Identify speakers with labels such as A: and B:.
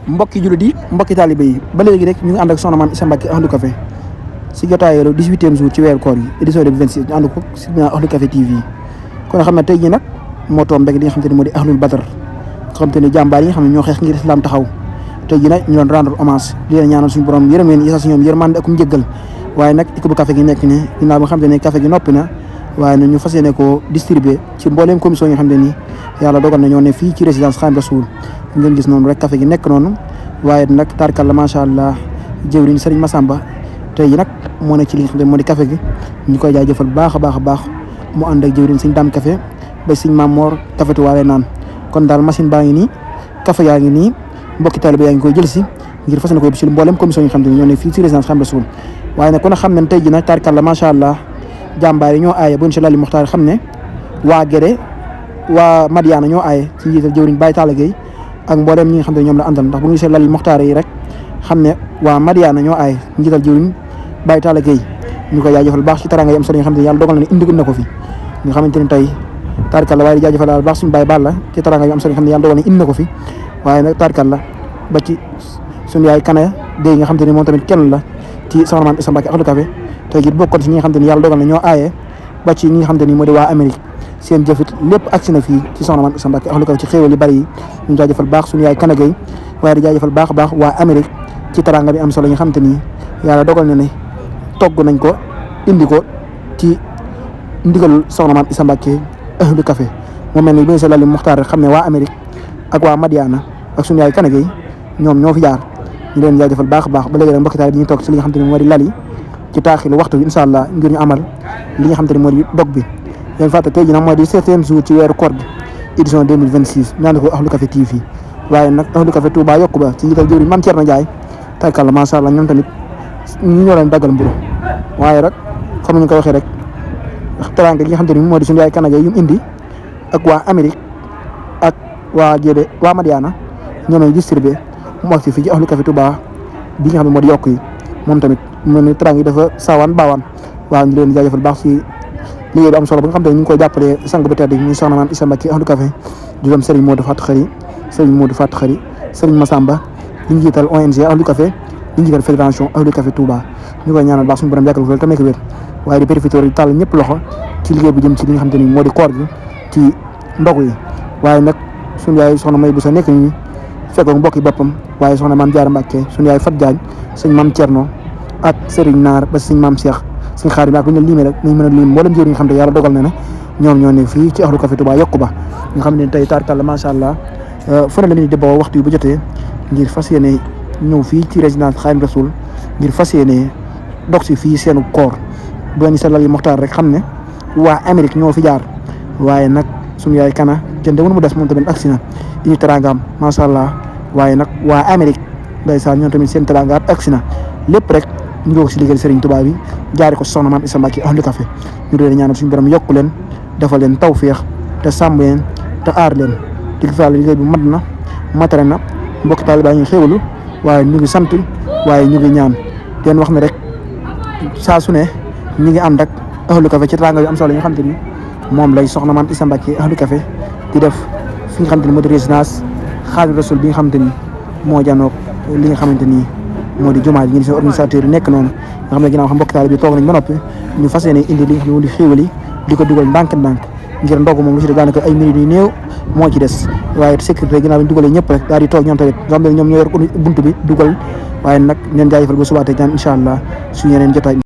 A: mbokki jullit yi mbokki taalibe yi ba léegi rek ñu ngi ànd ak soxna Mame Issa Mbacké Ahlu Café si jotaayu 18e jour ci weeru koor yi édition 2026 ñu ànd ko si Ahlu Café TV kon xam ne tey jii nag moo toom rek li nga xam te ne moo di Ahlul Badar nga xam te ne jàmbaar yi nga xam ne ñoo xeex ngir islam taxaw tey jii nag ñu doon rendre hommage di leen ñaanal suñu borom yërëm leen yasa si ñoom yërmande ak njëggal waaye nag équipe bu café gi nekk ni ginnaaw bi nga xam te ne café gi noppi na waaye nag ñu fas yéene koo distribuer ci mbooleem commission yi nga xam ne nii yàlla dogal na ñoo ne fii ci résidence Khadim Rassoul ngeen gis noonu rek café gi nekk noonu waaye nag tarkalla macha allah jëwriñ Serigne Massamba tey yi nag moo ne ci li nga xam ne moo di café gi ñu koy jaajëfal baax a baax mu ànd ak jëwriñ Serigne Dame Café ba Serigne Mamor café tuwaale naan kon daal machine baa ngi nii café yaa ngi nii mbokki taalibe yaa ngi koy jël si ngir fas yéene ko yóbbu ci mboolem commission yi xam ne ñoo ne fii ci résidence Khadim Rassoul waaye nag kon xam ne tey ji nag tarkalla macha allah jàmbaar yi ñoo aaye bu incha allah li muxtaar xam ne waa Gédé waa Madiana ñoo aaye ci njiital jëwriñ Baye Talla Gueye ak mboolem ñi nga xam ne ñoom la àndal ndax bu ñu gisee lal muxtaar yi rek xam ne waa Madiana ñoo aaye njiital jëwriñ Baye Talla Gueye ñu koy jaajëfal baax ci taranga yi am solo yi nga xam ne yàlla dogal na ne indi na ko fi nga xamante ne tey tarkalla waaye di jaajëfal daal baax suñu Baye Balla ci taranga yi am solo yi nga xam ne yàlla dogal na indi na ko fi waaye nag tarkalla ba ci suñu yaay Kana Gueye nga xam te ne moom tamit kenn la ci soxna Mame Issa Mbacké Ahlu Café tey jii bokkoon ci ñi nga xam te ne yàlla dogal na ñoo aaye ba ci ñi nga xam te ni moo di waa Amérique seen jëfit lépp agsi na fii ci soxna Mame Issa Mbacké Ahlu Café ci xéewal yu bari yi ñu jaajëfal baax suñu yaay Kana Gueye waaye di jaajëfal baax a baax waa Amérique ci taranga bi am solo yi nga xam te ni yàlla dogal na ne togg nañ ko indi ko ci ndigal soxna Mame Issa Mbacké Ahlu Café mu mel ni bu ñu sa lali muxtaar rek xam ne waa Amérique ak waa Madiana ak suñu yaay Kana Gueye ñoom ñoo fi jaar ñu leen jaajëfal baax a baax ba léegi rek mbokki taal bi ñu toog ci li nga xam te ni moo di lali ci taaxilu waxtu bi incha allah ngir ñu amal li nga xam te ne moo di dog bi leen fàtte tey jii nag mooy di 7e jour ci weeru koor gi édition 2026 ñu ànd ko Ahlu Café TV waaye nag Ahlu Café Touba yokku ba ci njiital jëwriñ Mame Thierno Ndiaye tarkalla macha allah ñoom tamit ñu ñoo leen daggal mburu waaye rek comme ni ñu ko waxee rek teranga gi nga xam te ne moo di suñu yaay Kana Gueye yu indi ak waa Amérique ak waa Gédé waa Madiana ñoom ñooy distribué mu agsi fii ci Ahlu Café Touba bi nga xam ne moo di yokk yi moom tamit mu ne teranga yi dafa saawaan baawaan waaw ñu leen jaajëfal baax ci liggéey bi am solo ba nga xam te ne ñu ngi koy jàppale sang bu tedd muy soxna Mame Issa Mbacké Ahlu Café di doom Serigne Modou Fatou Khari Serigne Massamba di njiital ONG Ahlu Café di njiital fédération Ahlu Café Touba ñu koy ñaanal baax suñu borom yàggal ko te nekk wér waaye di profité di tàll ñëpp loxo ci liggéey bu jëm ci li nga xam te ni moo di koor gi ci ndogu yi waaye nag suñu yaay soxna May bu sa nekk ñi fekkoog mbokki boppam waaye soxna Mame Diarra Mbacké suñu yaay Fat Diagne sëñ Mame Thierno ak Serigne Naar ba sëñ Mame Cheikh sëñ Xaadim ak bu ñu limee rek nañ mën a lim mboolem jëwriñ nga xam te yàlla dogal na ne ñoom ñoo ne fii ci Ahlu Café Touba yokku ba nga xam ne tey tarkalla macha allah fu ne la ñuy déboo waxtu yu bu jotee ngir fas yéene ñëw fii ci résidence Khadim Rassoul ngir fas yéene dog si fii seenu koor doon sa lal yi moxtaar rek xam ne waa Amérique ñoo fi jaar waaye nag suñu yaay Kana jënde woon mu des moom tamit agsi na indi teraangaam macha allah waaye nag waa Amérique ndeysaan ñoom tamit seen teraangaam agsi na lépp rek ñu ngi ko si liggéey Serigne Touba bi jaare ko soxna Mame Issa Mbacké Ahlu Café ñu doon ñaanal suñu borom yokku leen defal leen tawféex te sàmm leen te aar leen dig fa liggéey bi mat na matare na mbokki taal baa ngi xéwalu waaye ñu ngi sant waaye ñu ngi ñaan leen wax ne rek saa su ne ñu ngi ànd ak Ahlu Café ci teraanga bi am solo yi nga xam te ni moom lay soxna Mame Issa Mbacké Ahlu Café di def fi nga xam te ni moo di résidence Khadim Rassoul bi nga xam te ni moo janoog li nga xamante ni moo di jumaa ji ngeen seen organisateur yi nekk noonu nga xam ne ginnaaw xam mbokki taal bi toog nañ ba noppi ñu fas yéene indi li nga xam ne moo di xéewal yi di ko dugal ndànk-ndànk ngir ndogu moom lu ci def daanaka ay minutes yu néew moo ci des waaye sécurité ginnaaw bi ñu dugalee ñëpp rek daal di toog ñoom tamit nga xam ne ñoom ñoo yor buntu bi dugal waaye nag ñeen jaajëfal ba subaatee ñaan incha allah suñu yeneen jotaay